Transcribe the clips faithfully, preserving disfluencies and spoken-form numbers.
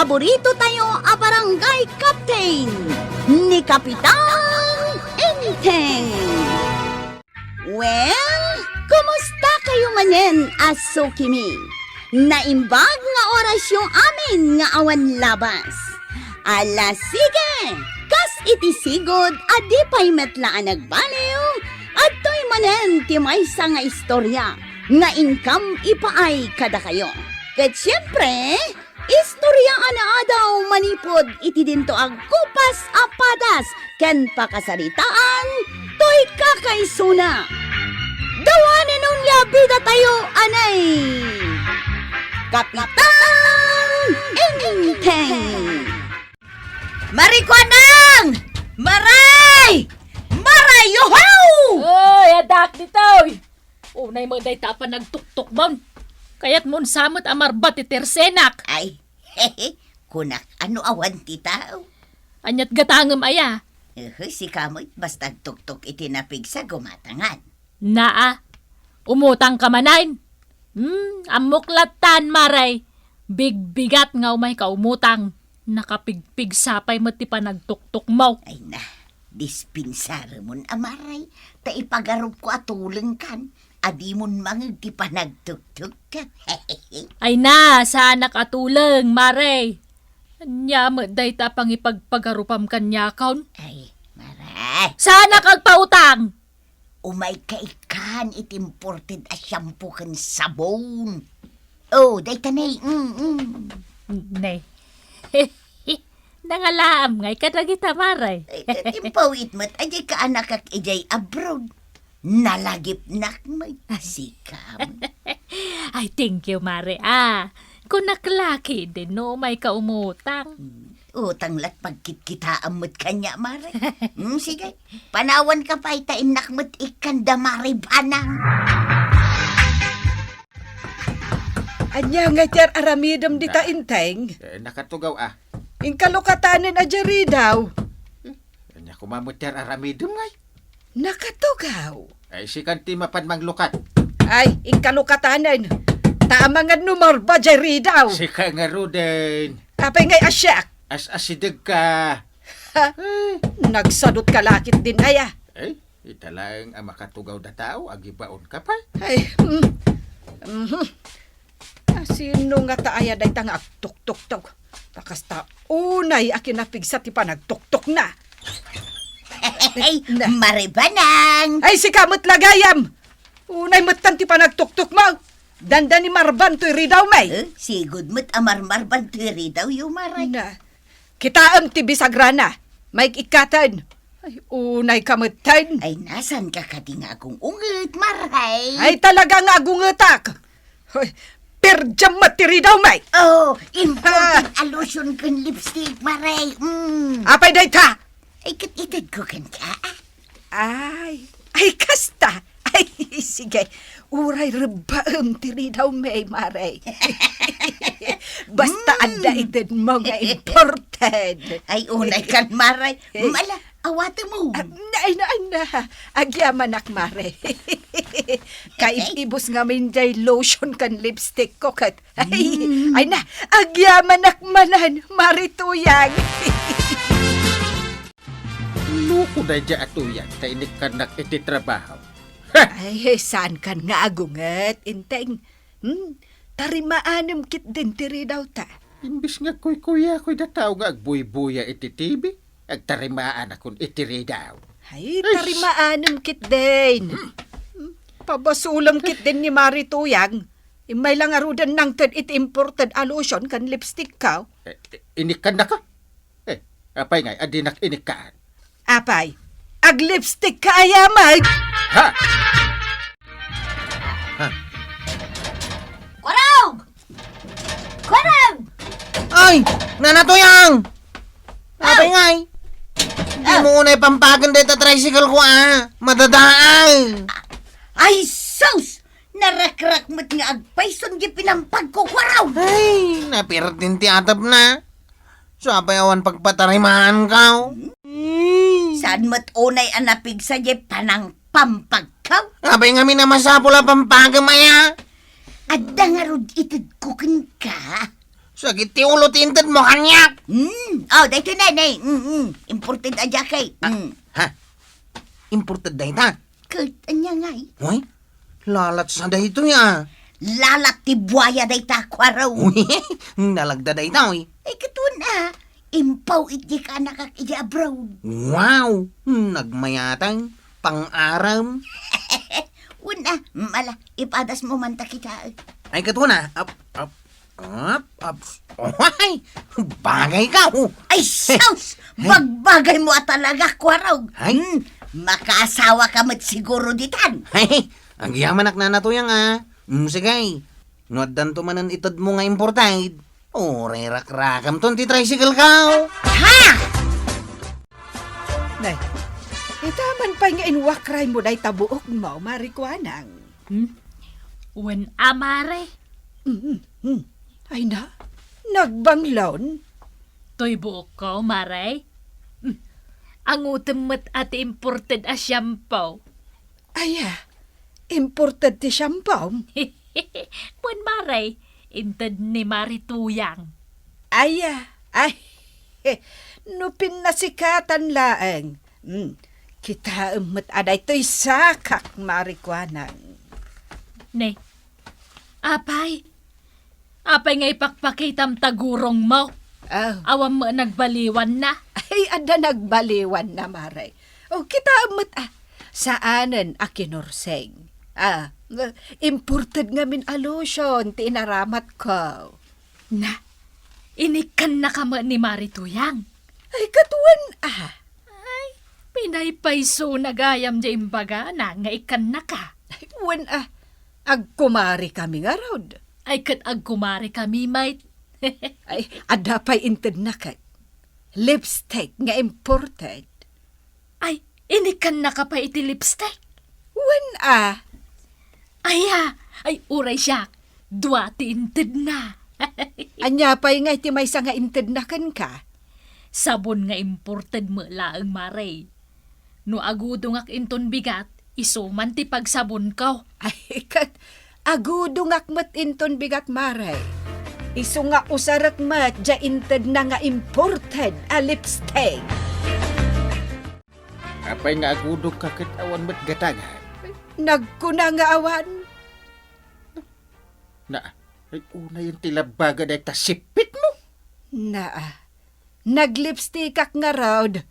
paborito tayo a barangay captain, ni Kapitan Enteng. Well, kumusta kayo manen a sukimi? Naimbag nga orasyo amin nga awan labas. Ala, sige! Kas iti sigud a di pay met la a nagbaliw, adtoy manen ti maysa nga istorya nga inkam ipaay kadakayo. Ket siempre, istorya a naadaw manipud iti dinto a gupas a padas ken pakasaritaan toy kakaisuna. Dawanen onia bidatayo, anay! Kapitan Enteng! Marikuanang! Maray! Maray! Yoho! Oy, adak ditoy! Unay met dayta a panagtuktukmon. Kayatmon sa met a marbat ti tersenak. Ay, kunak, ano awan ti tao? Aniat gatangem aya? Uhu, sika met, basta agtuktok iti napigsa, gumatangan. Naa, umutang ka manen. Hmm, ammok lattan, Maray. Bigbigat nga umay ka umutang. Nakapigpigsa pay met ti panagtuktukmo. Ay na, dispensaremon a Maray, ta ipagarupko a tulengkan, a dimon mangeg ti panagtuktok. Ay na, saanak a tuleng, Maray. Ania met dayta a pangipagpagarupam kaniakon? Ay, Maray. Saanak agpautang! Umayka ikkan iti imported a shampoo ken sabon. Oh, dayta ne. Mm, mm. Ne. Nangalaam ngay kadagita, Maray. Ay, impawit met, adiay kaanakak idiay abroad. Nalagipnak met. Sika met. Ay, thank you, Maray. Ah, kunak la ketdin no umayka umutang. Hmm. Utang la't pagkitkitaam met kaniak, Maray. Hmm, sige. Panawanka pay ta innak met ikkan da Maray Banang. Ania ngay ti ar-aramidem dita, Enteng? Eh, nakatugaw, ah. Inkalukatanen a jeridaw. Ania koma met ti ar-aramidem ngay? Nakatugaw. Ay, sikan ti mapan manglukat. Ay, inkalukatanen. Ta amangan no marba jeridaw. Sika ngaruden. Apay ngay a siak? As-asidegka. Ha? Eh. Nagsadutka la ketdin aya? Eh, ita laeng a makatugaw da tao, agibaonka pay. Ay, mm. Mhm. Asino ngata aya dayta nga agtuktuktok? Ta kasta unay a kinapigsa ti panagtuktokna. Ay, na. Maray Banang! Ay, sika met la gayam! Unay metten ti panagtuktokmo. Dandani marban toy ridawmi. Eh, sigud met a marmarban toy ridawyo, Maray. Na. Kitaem ti bisagrana. Maig-ikkaten. Ay, unayka metten. Ay, nasanka kadi nga agung-unget, Maray? Ay, talaga nga agungetak. Hoy, perdiam met ti ridawmi. Oh, imported a lotion ken lipstick, Maray. Mm. Apay dayta? Ay, ket itedko kenka. Ay, ay, kasta. Ay, sige. Uray rebbaem ti ridawmi, Maray. Basta adda itedmo nga imported. Ay, unaykan, Maray. Mala, awatem. Ah, na, ay, na, ay, na. Agyamanak, Maray. Kaib-ibus ngamin jay lotion ken lipstickko ket. Ay, ay na, agyamanak manen, Maray Tuyang. Loko daydiay a Tuyang ta inikkannak iti trabaho. Ha! Ay, saankan nga agunget, Enteng. Hmm, tarimaanem ketdin ti ridawta. Imbes nga kuykuyakon dayta a tao nga agbuybuya iti T V, agtarimaanakon iti ridaw. Ay, tarimaanem ketdin. Hmm, pabasolem ketdin ni Maray Tuyang. Immay la ngaruden nangted iti imported a lotion ken lipstickko. Eh, eh, inikkannaka? Eh, apay ngay a dinak inikkan? Apay, aglipstickka aya met? Ha? Ha? Kuarog! Kuarog! Ay, Nana Tuyang! Apay ngay? Dimo unay pampagen dayta tricycleko a. Madadaay. Ay, sus! Narakrak met nga agpayson ti pinampagko, Kuarog! Ay, napirtin ti atepna. Sa pay awan pagpatarimaanko. Hmm? Saan met unay a napigsa diay panangpampagko? Apay ngamin a masapul a pampagem aya? Adda ngarud itedko kenka. Sakit ti ulo ti intedmo kaniak. Hmm. Oh, daytoy, Nene. Mm, mm. Imported a jacket. Ah, hmm. Ha? Imported dayta? Ket ania ngay? Uy, lalat sa daytoy, ah. Lalat ti buaya dayta, Kuarog. Uy, nalagda dayta, uy. Ay, ket wen a, impaw iti kaanakak iti abroad. Wow, nagmayatang pang-aram. Wen a, mala, ipadasmo man ta kita. Ay, ket wen a, ap, ap, Ap, ap, oy, bagay ka, oh. Ay, sus! Bagbagay mo a talaga, Kuarog. Ay. Hmm, makaasawa ka met siguro ditan. Ay, agyamanak, Nana Tuyang, ah. Mm, sige. No addanto manen itedmo nga imported, uray rakrakamton ti tricycle ka, oh. Ha? Nay, ita man pay nga inwakraymo dayta buokmo, Mari Kuanang. Hmm? Wen a, Mare. Mm, mm. Ay na, nagbanglon. Toy buokko, Mare. Hmm. Angutem met a ti imported a shampoo. Aya, imported ti shampoo? Wen, Mare, inted ni Mari Tuyang. Aya, ay, no pinnasikatan laeng. Hmm, kitaem met a daytoy sakak, Mari Kuanang. Ne, apay, apay nga ipakpakitam ta gurongmo? Ah. Awan met nagbaliwanna? Ay, adda nagbaliwanna, Mare. Oh, kitaem met, ah, saanen a kinurseng. Ah, imported ngamin a lotion ti inaramatko. Na, inikkannaka met ni Mari Tuyang? Ay, ket wen a. Ay, pinaypaysona gayam diay imbagana nga ikkannaka. Ay, wen a, agkumarikami ngarud. Ay, ket agkumarikami met. Ay, adda pay intedna ket. Lipstick nga imported. Ay, inikkannaka pay iti lipstick? Wen a. Aya, ay, uray siak, dua ti intedna. Ania pay nga iti maysa nga intedna kenka? Sabon nga imported met laeng, Mare. No agudongak inton bigat, isu man ti pagsabonko. Ay, ket agudongak met inton bigat, Mare. Isu nga usarek met diay intedna nga imported a lipstick. Apay nga agudongka ket awan met gatagan? Nagkuna nga awan. Na, ay, unayen ti labbaga dayta sippitmo. Naa, naglipstickak ngarud.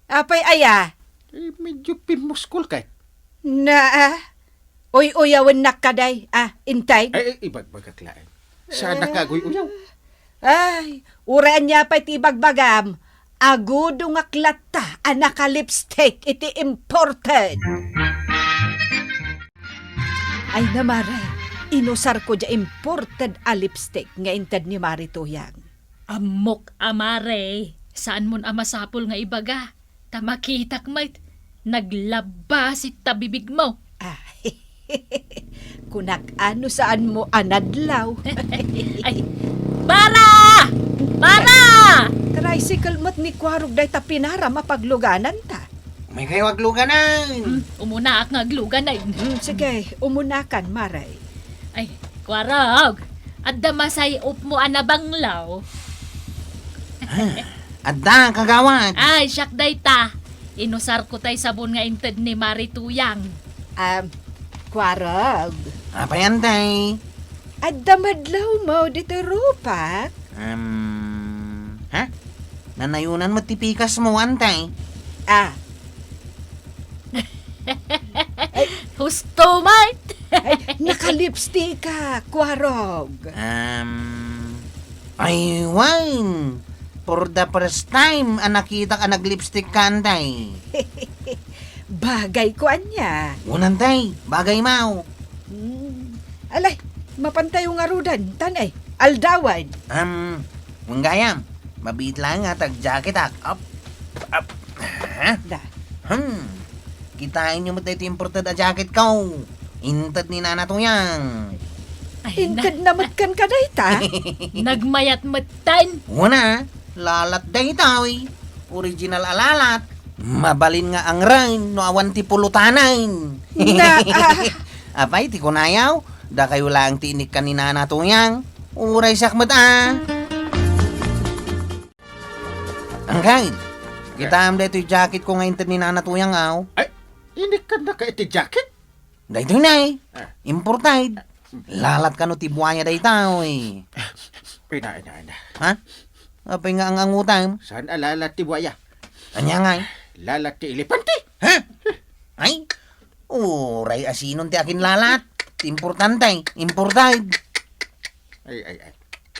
Apay aya? Eh, medyo pimmuskol ka. Naa, uy-uyawennak kadi, ah, intay. Ay, ay, ibagbagak laeng. Saan ka aguy-uyaw? Ay, uray ania pay ti ibagbagam, agudongak latta a nakalipstick iti imported. Ay na, Mare, inusarko diay imported a lipstick nga inted ni Mari Tuyang. Ammok a, Mare, saanmon a masapul nga ibaga, ta makitak met, naglabbas ita bibigmo. Ah, kunak a no saanmo a nadlaw. Ay, Mara! Mara! Tricycle met ni Kuarog dayta pinaram a paglugananta. May kayo agluganan. Hmm, umunaak nga agluganan. Hmm, sige, umunakan, Mare. Ay, Kuarog, adda masay-opmo a nabanglaw. Ah, adda, kagawad. Ay, siak dayta. Inusarko tay sabon nga inted ni Mari Tuyang. Um, Kuarog. Apay, Antay? Adda madlawmo ditoy rupak? Um, ha? Nanayonan met ti pikasmo, Antay. Ah. Husto met! Ay, nakalipstick ka, Kuarog. Um, ay, wen. For the first time a nakitak a naglipstick ka, Antay. Bagay ko ania. Wen, Antay, bagay maw. Hmm. Alay, mapantayo ngaruden, tan, eh, aldawan. Um, wen gayam, mabiit laeng nga tag-jacketak. Up, up. Ha? Da. Hmm. Kitaenyo met daytoy imported a jacket ko. Inted ni Nana Tuyang. Ay, na- Inted na met kenka dayta? Nagmayat met tan. Wen a, lalat daytoy. Original a lalat. Mabalin nga angren no awan ti pulutanen. Na, ah. Apay, ti kunayaw, dakayo laeng ti inikkan ni Nana Tuyang. Uray siak met a. Angkel, kitaem daytoy jacket ko nga inted ni Nana Tuyang, aw. Ay, inikkannaka iti jacket? Daytoy, nay. Ah. Imported. Lalat kano ti buaya dayta, oy. Ina, ina, ina. Ha? Apay nga ang-angutam? Saan a lalat ti buaya? Ania ngay? Lalat ti elepante. Ha? Ay? Uray asinon ti akin lalat. Ti importante, imported. Ay, ay, ay.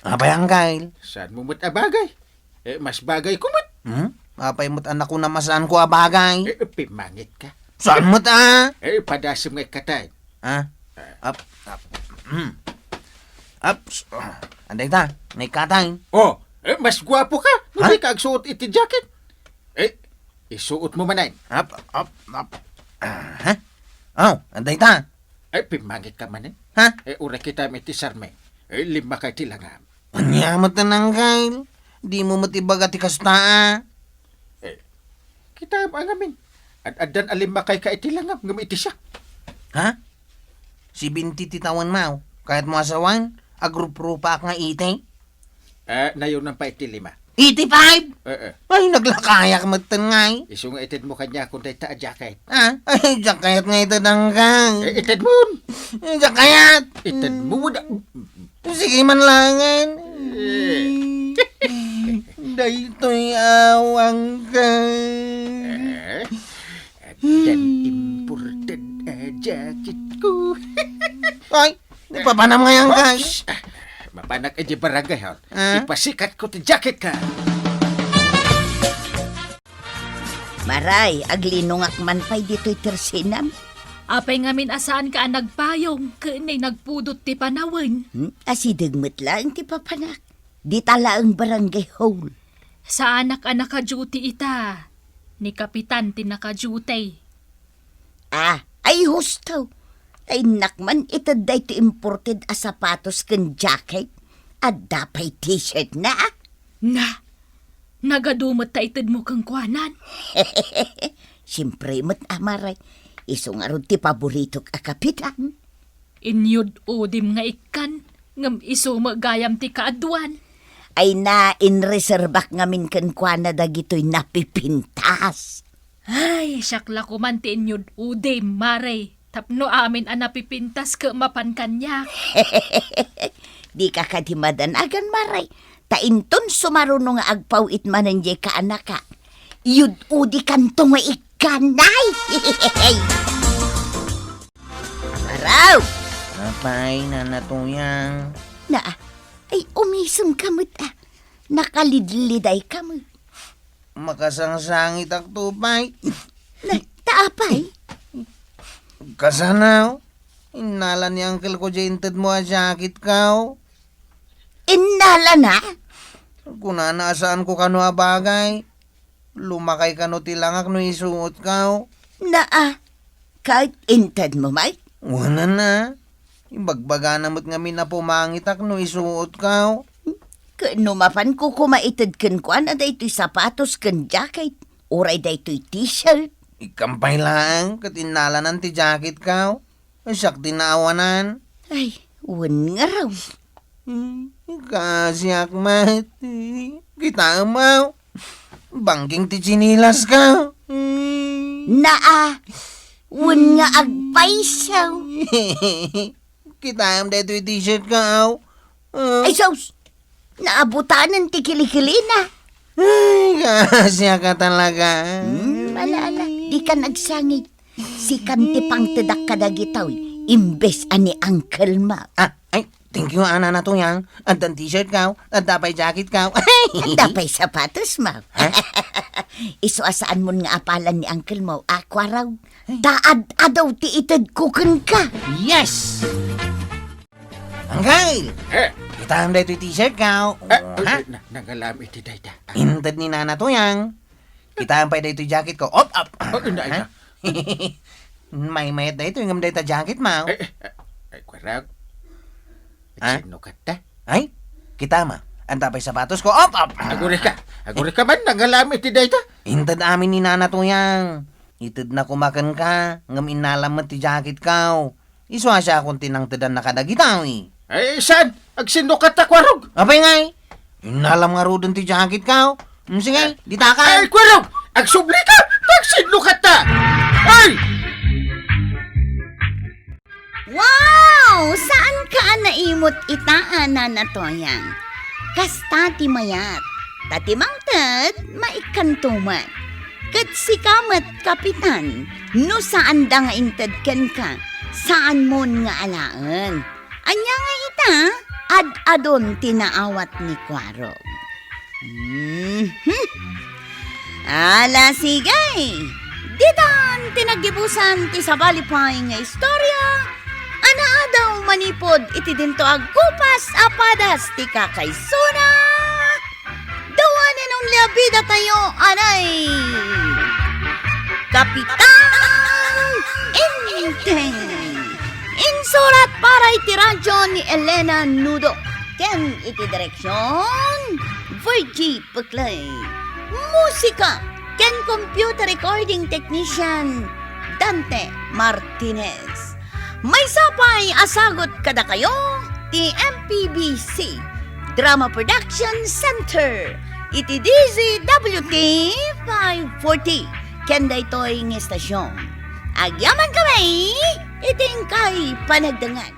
Apay, Angkel? Saan mo met a bagay? Eh, mas bagay ko met. Hmm? Apay met anak ko na masaan ko a bagay? Eh, pimangit ka. Saan met a? Eh, padasem nga ikkatan. Ha? Ap, ap, hmm. Ap, s-, ah, anday ta? May katay? Oh, eh, mas guwapo ka. Ha? Hindi ka agsuot iti jacket. Eh, isuot mo manen. Ap, ap, ap. Ah, ha? Oh, anday ta? Eh, pimangit ka manen. Ha? Eh, uray kitaem iti sarmeng. Eh, limmakay ti langam. Ania met, Angkel? Dimo met ibaga ti kasta, a? Eh, kitaem a ngamin. Ad-addan a limmakay ka iti langam ngem iti siak. Ha? Seventy ti tawen, maw. Kayat mo a sawen? Agruprupaak nga eighty? Eh, nayonan pa iti lima. Eighty-five? Eh, eh. Ay, naglakayak metten ngay. Isu nga ited mo kaniakon dayta a jacket. Ah, ay, jacket nga ited, Angkel. Eh, ited mo. Eh, jacket. Ited mo da. Sige man langan. Eh. Daytoy awang ka. Eh, dan imported a jacket ko. Ay, ipapanam ngay, Angkel. Oops. Ah, mapanak iti barangay hall. Ah? Ipasikat ko ti jacket ka. Maray, aglinongak man pay ditoy tersinam. Apay ngamin a saanka a nagpayong, ken nay nagpudot ti panawen? Hmm? Asideg met laeng ti papanak. Dita laeng barangay hall. Saanak a naka-duty ita. Ni Kapitan ti naka-duty. Ah, ay husto. Ta innak man ited daytoy imported a sapatos ken jacket. Adda pay t-shirt na, ah. Na, nagadu met ta ited mo kenkuanan. Siempre met, a, Maray. Isu ngarud ti paboritok a kapitan. Inyud-udim nga ikkan, ngem isu met gayam ti kaaduan. Ay na, inreserbak ngamin kenkuana dagitoy napipintas. Ay, siak la koman ti inyud-udim, Maray. Tapno amin a napipintas ket mapan kaniak. Dika kadi madanagan, Maray. Ta inton sumaruno nga agpaw-it manen diay kaanaka, iyud-udikanto nga ikkan, ay! Araw! Apay, Nana Tuyang. Na, ay, umisem ka met, a. Nakalidliday ka met. Makasangsangitakto pay. Na, ta apay? Kasano? Innala ni uncle ko diay inted mo a jacket ko. Innalana? Kunana a saan ko kano a bagay. Lumakay kano ti langak no isuot ko. Naa, ket inted mo met? Wen a. Ibagbagana met ngamin a pumangitak no isuot ko. Ket no mapanko koma ited kenkuana daytoy sapatos ken jacket, uray daytoy t-shirt. Ikkan pay laeng ket innalanan ti jacket ko. Siak ti naawanan. Ay, wen ngarud. Hmm, kasiak met. Kitaem, aw. Bangking ti tsinilas ko. Hmm. Naa, wen nga agpayso. Kitaem daytoy t-shirt ko, aw. Ah. Ay, sus! Naabutanen ti kilikilina. Ay, kasiak a talaga. Hmm, ala, ala. Dika nagsangit. Sikan ti pangtedak kadagitoy, imbes a ni uncle mo. Ah, ay, thank you, a, Nana Tuyang. Addan t-shirt ko, adda pay jacket ko. Adda pay sapatos mo. Ha? Isu a saanmon nga apalan ni uncle mo, a, Kuarog. Ay. Ta ad-adu ti ited ko kenka. Yes! Uncle! Eh? Kitaem daytoy t-shirt ko. Eh, ha? Eh, na-, nangalam iti dayta. Inted ni Nana Tuyang. Kitaem pay daytoy jacket ko. Op, op. Oh, inda, ha? Inda. Maymayat daytoy ngem dayta jacket mo. Eh, eh, eh, Kuarog. Ha? Sino kata? Ay, kitaem. Adda pay sapatos ko. Op, op. Agurika. Agurika man, nangalam iti dayta. Inted amin ni Nana Tuyang. Itedna koma kenka, ngem innalam met ti jacket ko. Isu a siakon ti nangtedanna kadagitoy. Ay, saan? Agsinnukatko, Kuarog. Apay ngay? Innalam ngaruden ti jacket ko. Sige, dita ka. Ay, kuwero! Agsubli ka! Agsidlo ka ta! Ay! Wow! Saan ka a naimut ita a, Nana Toyang? Kasta ti mayat. Ta ti mangted, maikkanto met. Ket sika met, Kapitan, no saanda nga inted kenka, saanmon nga alaen. Ania nga ita, ad-adon ti naawat ni Kuaro. Mhm. Ala, sige. Ditan ti naggibusan ti sabali pay nga istorya a naadaw manipud iti dinto agkupas a padas ti kakaisuna. The one and only a bidatayo, anay, Kapitan Enteng. Insurat para iti radyo ni Elena Nudo ken iti direksyon, Virgie Peclay. Musika ken computer recording technician, Dante Martinez. Maysa pay a sagut kadakayo ti M P B C Drama Production Center iti D Z W T five forty ken daytoy nga istasyon. Agyamankami iti inkay panagdangan.